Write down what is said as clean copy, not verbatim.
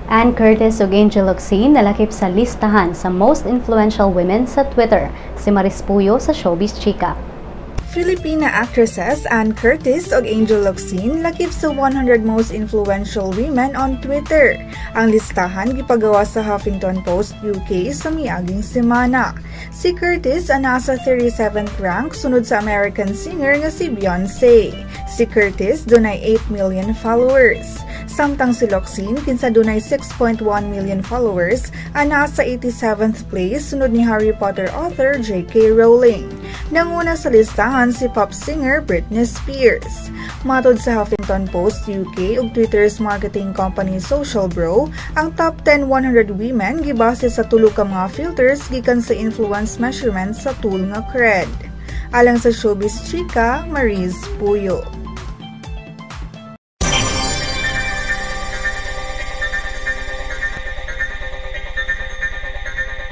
Ann Curtis ug Angel Locsin nalakip sa listahan sa most influential women sa Twitter. Si Maris Puyo sa Showbiz Chika. Filipina actresses Ann Curtis ug Angel Locsin lakip sa 100 most influential women on Twitter. Ang listahan gipagawa sa Huffington Post UK sa miaging semana. Si Curtis ang nasa 37th rank sunod sa American singer nga si Beyonce. Si Curtis dunay 8 million followers. Samtang si Locsin, kinsa dunay 6.1 million followers, ang nasa 87th place sunod ni Harry Potter author J.K. Rowling. Nanguna sa listahan si pop singer Britney Spears. Matod sa Huffington Post UK ug Twitter's marketing company Social Bro, ang top 10 100 women gibase sa tulo ka mga filters gikan sa influence measurement sa tool nga Kred. Alang sa Showbiz Chika, Maris Puyo.